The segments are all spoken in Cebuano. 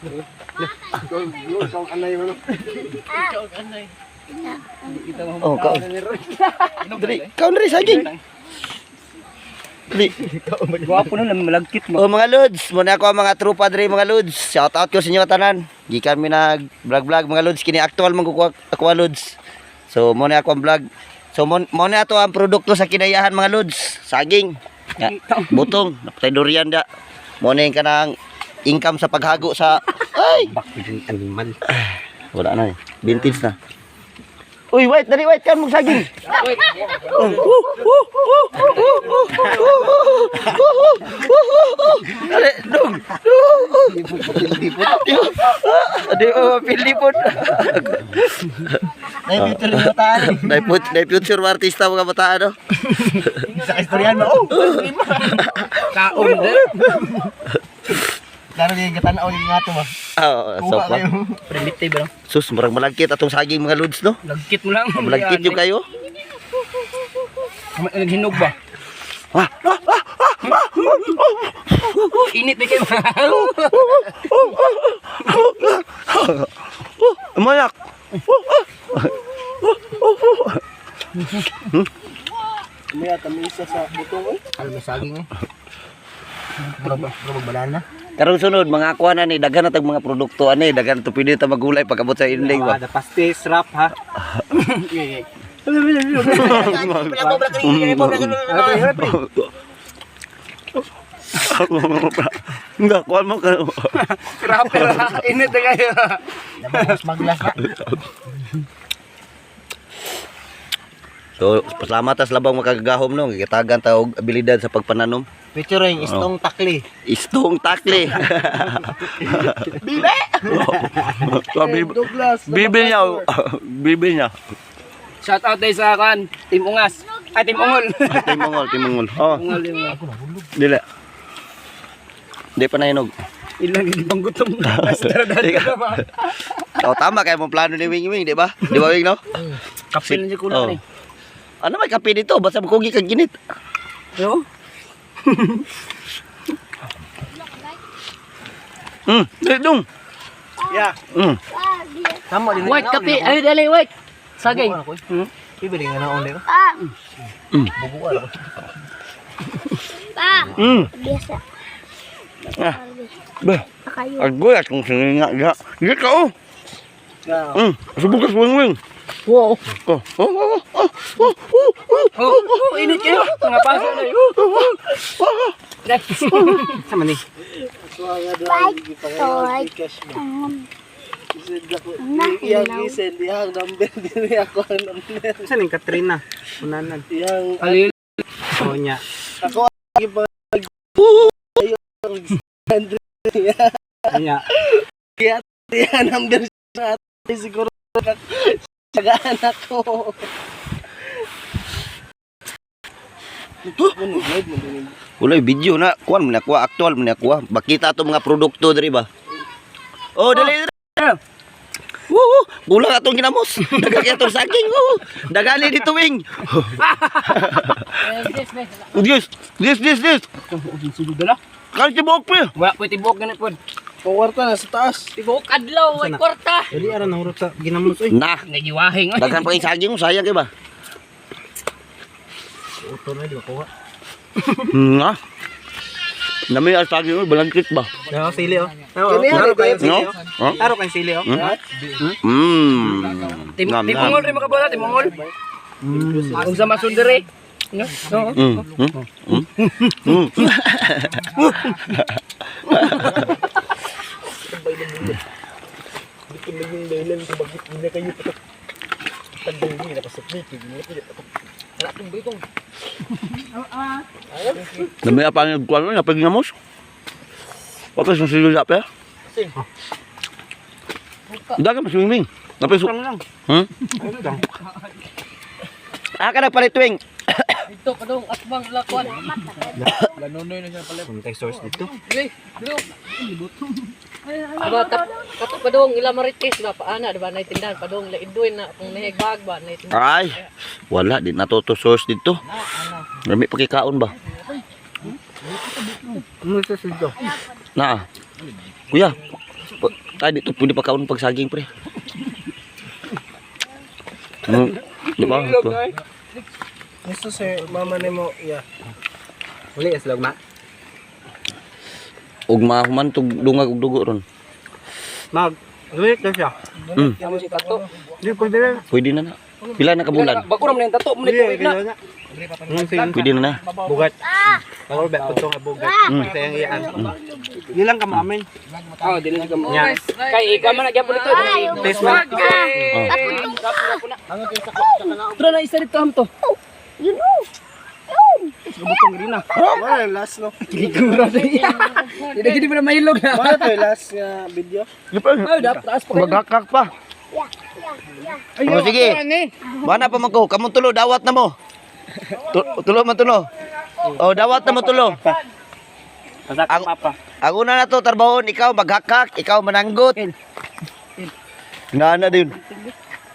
Ikaw anay mo. Oh, kaon. Dali, kaon diri saging. Dali. Gwapo na lang malagkit mo. Oh, mga lods, muna ako ang mga tropa diri, mga lods. Shout out ko sa inyo tanan. Gikan mi nag vlog vlog, mga lods, kini actual man ko ako lods. So mo na ako ang vlog. So mo na ato ang produkto sa kinayahan, mga lods. Saging. Ya, butong, napatay durian da. Mo na yung kanang income sa paghago sa ay Animal. Wala na eh. Vintage na. Uy, wait, dali, wait, kan mong saging. Oh, oh, oh, oh, oh, oh, oh, oh, oh, oh, oh. Dali, dong. Oh, oh. Di mo mapilipon. Ay, future yung bataan. Nay future mga artista mga bataan, no? Sa istoryahan mo. Oh! Kaon din. Laro yung katanaw yung nga to ba? Oo, so Kuha pa. kayo. Primitive bro. Sus, murag malagkit atong saging, mga lods, no? Lagkit mo lang. Malagkit yung kayo. Naghinog ba? Ah, ah, ah, ah, Init di kayo. Umayak. Maya kami isa sa butong eh. Alam mo saging eh. Murag murag banana. Karong sunod mga kuha na ni daghan na tag mga produkto ani, daghan to pwede ta magulay pag-abot sa ending ba. Ah, the pastis wrap ha. Enggak, kuha mo ka. Rapper ha. Init di kayo. Mas maglas na. So, pasalamat tas labang makagagahom no, gitagan ta og abilidad sa pagpananom. Featuring istong takli. Istong takli. Bibe. Douglas. Bibe niya, bibe niya. Shout out tayo sa kan. Team Ungas. Ay, Team Ungol. Timongol, timongol. Oh, Ungol yung mga. dili. Di pa nahinog. Ilang hindi pang gutom. Basta dali ka ba? Oh, tama kay mong plano ni Wing Wing, di ba? Di ba, Wing, no? Kape na siya kulang Oh. eh. Ano may kape dito? Basta makugi kag ginit. Yo. Dili dong. Yeah. Tama din. White kape. Ay, dali, white. Saging. Bibili nga na ulit. Pa, Bubuan ako. pa, biasa. Ah. Bah, Kayo. agoy akong sininga ga. Di ka oh. Subukas Wing Wing. Wow. Oh. Oh, init kayo. Mga paso na yun. Sama ni. White, white. Na, Iyang isen, iyang number, dili ako ang number. Saan yung Katrina? Unanan. Iyang Alil. Oo niya. ako ang ipag Niya. iyang number sa ate siguro sagaan ako. Wala yung video na. Kuan mo na kuha, actual mo na kuha. Bakita ato mga produkto diri ba? Oh, dali dali. Woo, kulang atong ginamos. Daga kay atong saging. Woo. Dagali dito, Wing. This, this, this, this. Sulod na. Kahit tibuok pa. Wala po tibok ganit po. Kung kwarta na sa taas. Tibok adlaw, ay kwarta. Dali aran nahurot sa ginamos oy. Na, Nagiwahing. daghan pa yung saging mo, sayang kay ba? Uto na di ba kuha. Nga. Nami ang saging mo, balangkit ba? Yo, sili oh. Kini Aro kayo sili No? oh. Huh? Aro kayo sili oh. Tim Ngam, Tim ngam. Ungol rin makabola, Tim Ungol. Kung sa masundere. No? No. Nami pa ang kuan mo, napag namos. Wakas sa silo pa. Dagan pa swimming. Napay su. Ah, ka nagpalit wing. Dito padong atbang lakwan. Lanunoy na siya pala. Kung source dito. Aba tap kato padong ila marites ba paana di ba nay tindahan padong ila Edwin na kung nahigbag ba nay tindahan. Ay, wala di natuto source dito. Lami pakikaon ba? Ano sa dito? Na. Kuya. Ay, dito pwede pa kaon pag saging pre. Di ba? Gusto sir, mama nimo, yeah. Uli is log ma. Ug mahuman tug dungag og dugo ron. Mag. Uli na siya. Amo si tato. Di pwede na. Pwede na na. Pila na ka bulan? Bago ra man yung tato mo ni tuig na. Pwede na na. Bugat. Bago ba putong bugat. Sa yang iyan. Di lang ka maamin. Oh, dili ka mo. Kay ikaw man nagyapon ito. Taste man. Oh. Tara na isa dito am to. You know. Butong rin na. Wala last no. Kiligura na iya. Hindi gid mo na mahilog na. Wala to last nga video. Ay, dapat taas pa. Maghakak pa. Yeah. Oh, sige. Mana pa man ko, kamong tulo dawat na mo. Tulo man tulo. Oh, dawat na mo tulo. Pasak papa. Ang una na to trabahon, ikaw maghakak, ikaw mananggot. Nana din.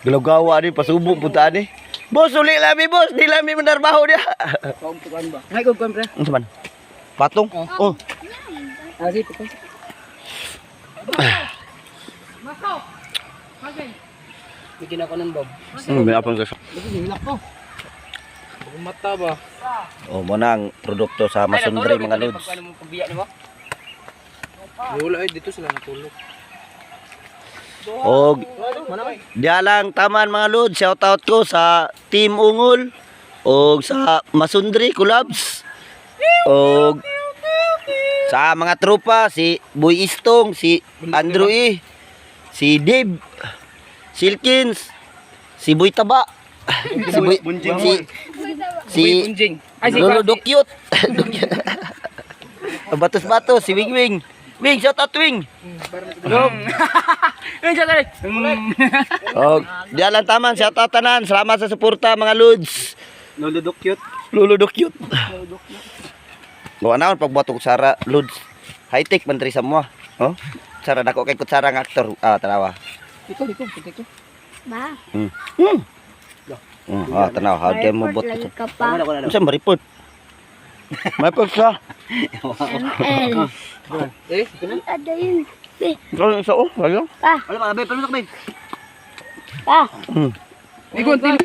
Galagawa din pasubo punta ani. Boss, uli lami boss, di lami manarbaho dia. Ay, ko pre. Unsa man? Patong? Oh. Ah, sige, tukon. Bigyan ako ng bob. May apang sa. Mata ba? Oh, mo na ang produkto sa Masundre mga lods. Ano mo pagbiya nimo? Wala ay dito sila natulog. Og diya lang taman mga lods, shout out ko sa Team Ungol og sa Masundri Collabs. Og sa mga tropa si Boy Istong, si Andrew E, si Dave, Silkins, si Boy Taba, si Boy si si Bunjing. Ay, si Lolo Dukyot. Dukyot. Batos-batos, si Wing Wing. Wing, shout out Wing. Ay, siya tayo. Og diya lang taman, shout out tanan. Salamat sa suporta mga lods. Lolo cute. Lolo Dukyot. Gawa naon pagbuhat og kutsara, lods. High tech man diri sa mo. Oh. Kutsara dako kay kutsara nga aktor. Ah, tanawa. Dito, dito, dito. Ba. Ah, tanawa. How kay mo buhat Lagi ka pa. Unsa ma report? May report sa. ML. Eh, ito na. Ada yun. Eh, Ikaw sa oh, lalo. pa. Wala pa, be, palunok be. Pa. Igon, tilikir.